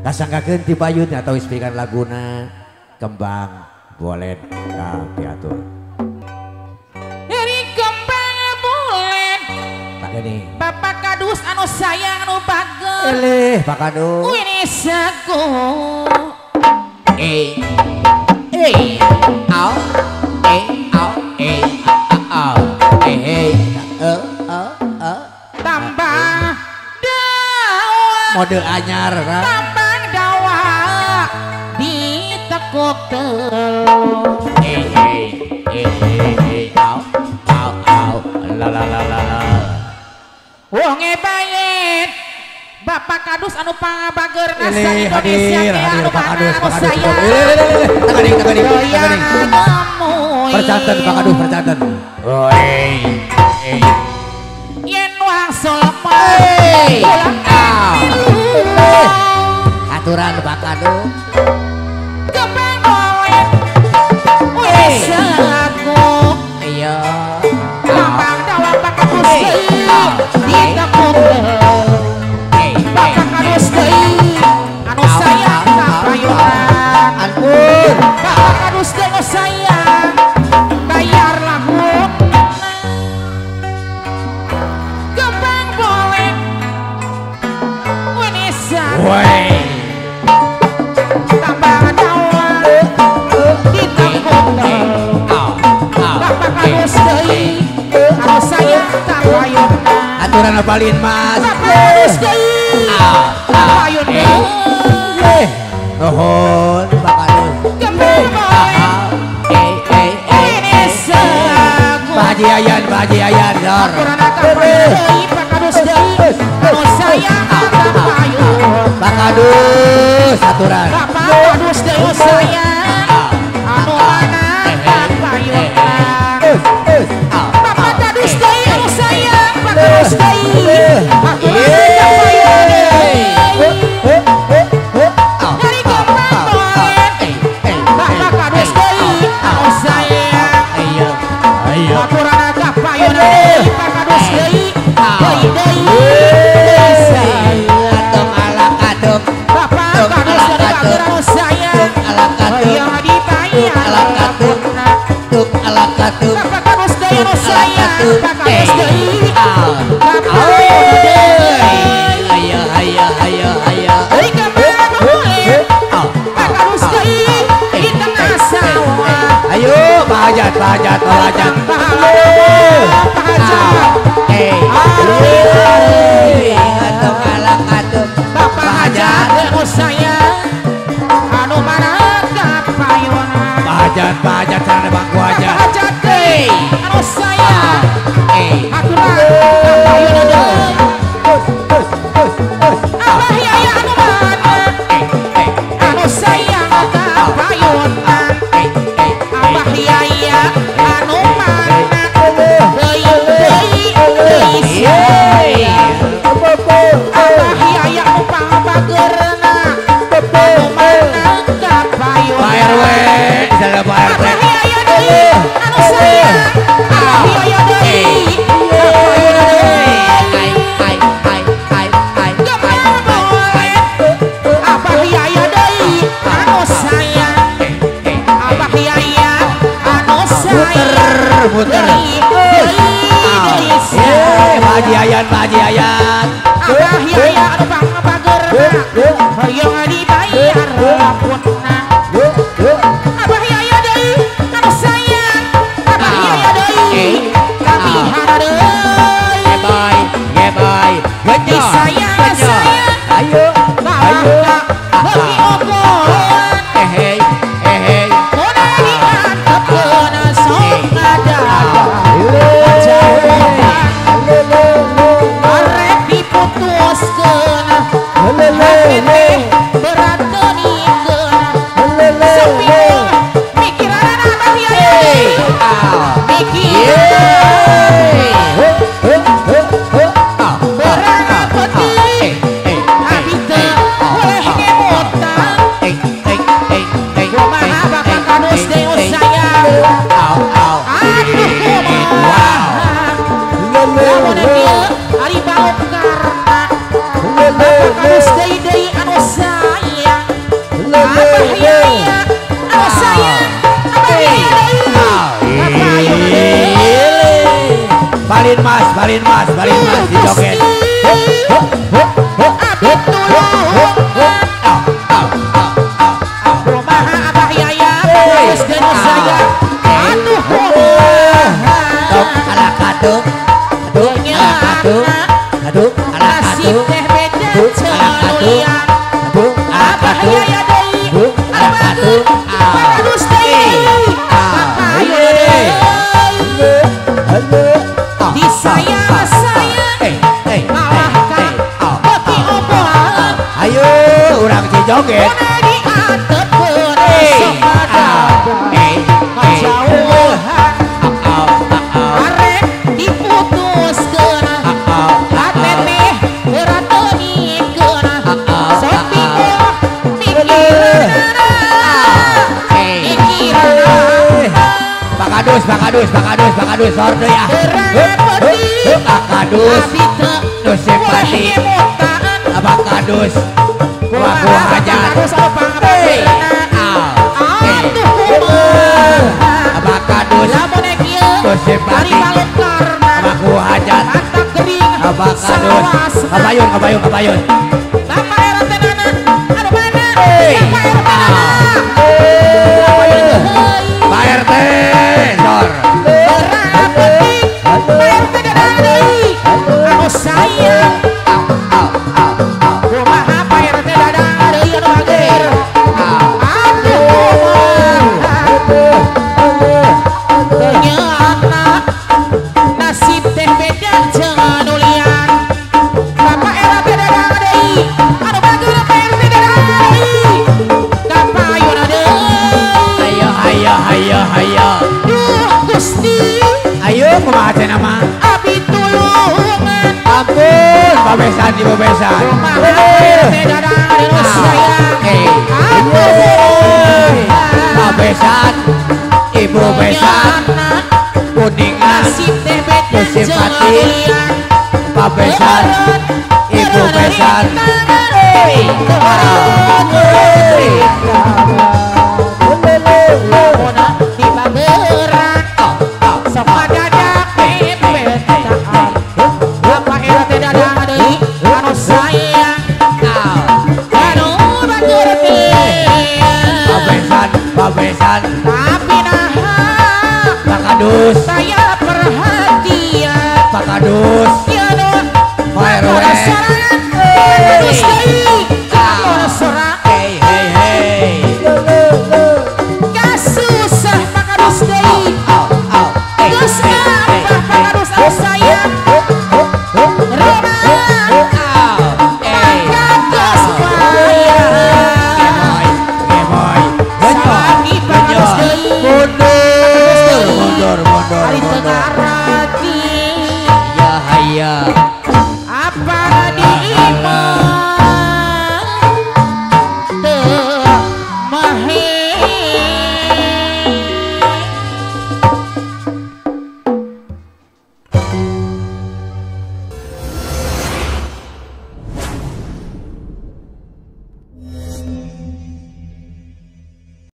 Kasanggakeun ti payun atau ispikan laguna Kembang Bolen kapiatur. Dari Kembang Bolen. Tak gini. Bapak Kadus anu sayang anu bager. Eleh Pak Kadus. Wini saku. Eh eh au eh au eh au eh eh tambah dawa mode anyar kan? Tambah dawa ditekuk telu eh eh eh eh au au au la la la la la wonge bayet Bapak Kadus anu pangabageurna sa Indonesia teh anu mana anu sayang. Taganing taganing taganing. Percanten Pak Kadus percanten. Oi. Yen wangsul mah ulah. Aturan Pak Kadus. Kembang bolet wis aku. Iya. Tambang dawa Pak Kadus ditekuk. Bapak Kadus deui anu sayang kapayunan. Ampun. Bapak Kadus deui anu sayang bayar lamun. Kembang boleh winisa. Woi. Tambah dawa ditekuk. Bapak Kadus deui anu sayang kapayunan. Aturan apalin Mas. Bapak Kadus deui kapayunan. Nuhun Pak Kadus. Kembang boleh winisa. Pak Haji Ayan, Pak Haji Ayan, dor. Pak Kadus deui anu sayang kapayunan. Pak Kadus aturan. Bapak Kadus deui anu sayang anu mana kapayunan. Bapak Kadus deui anu sayang, Pak Kadus deui aturan kapayunan. Dari Kembang boleh Bapak Kadus deui anu sayang aturan kapayunan. Pak Kadus deui deui deui atom alak atom. Bapak Kadus deui anu sayang yang dibayar alak atom tuk alak atom. Bapak Kadus deui anu sayang, Pak Kadus deui kapayunan. Ayo ayo ayo ayo. Dari Kembang boleh Pak Kadus deui di tengah sawah. Ayo Pak Hajat, Pak Hajat, Pak Hajat. Pak Hajat. Atom alak atom. Bapak Hajat anu sayang anu mana kapayunan. Pak Hajat, Pak Hajat, sana bangku Hajat. Bapak Hajat deui anu sayang aturan kapayunan deui. Abah Yaya anu mana anu sayang kapayunan. Abah Yaya anu mana deui deui deui sayang. Abah Yaya anu pangabageurna anu mana kapayunan. Pak RW, sana Pak RT. Abah Yaya deui anu sayang, Abah Yaya deui kapayunan deui. Kembang boleh Abah Yaya deui anu sayang, Abah Yaya anu sayang Muter, muter. deui deui deui sayang. Pak Haji Ayan, Pak Haji Ayan. Abah Yaya anu pangabageurna hoyong dibayar lapunna. Abah Yaya deui anu sayang, Abah Yaya deui kapihan deui. Gebay, gebay, genyo, Sayang, genyo. sayang. Ayo, ayo. Beuki ogohan Eh eh. Mun diantepkeun sok ngadada. Jauhan arek diputuskeun hate teh berat teuikeun. Abah Yaya anu sayang Abah Yaya deui. Balin mas, balin mas, balin mas dijoget. Abi tulungan. Kumaha Abah Yaya geus deui sayang. Aduh kumaha. Tok ala kadung, aduh ala kadung, aduh ala kadung, aduh ala kadung, aduh ala kadung, aduh ala kadung. Ayo urang cijoget. Pak Kadus, Pak Kadus, Pak Kadus, sor deui ah. Pak Kadus, nu simpati. Pak Kadus, ku hajat. Pak Kadus, nu simpati. Ku hajat. Pak Kadus, kabayun, kabayun, kabayun. Bapak RT nana, anu mana? Bapak RT nana. Pak RT, sor. Anu sayang. Kumaha Pak RT dadang deui anu bager. Aduh kumaha. Ternyata nasib teh beda jeung anu lian. Bapak RT dadang deui anu bager Pak RT dadang deui. Kapayun deui. Ayo ayo ayo ayo. Duh Gusti. Ayo kumaha cenah mah? Abi tulungan. Ampun, babesan ibu besan. Babesan, ibu besan, kuningan, simpati, babesan, ibu besan. Babesan, tapi naha Pak Kadus, saya perhatian Pak Kadus, Pak RW, hey hey hey, kasusah Pak Kadus deui, geus apa Pak Kadus anu sayang, Roma, Pak Kadus bayar. Mundur, mundur, mundur, mundur. Ya, ya.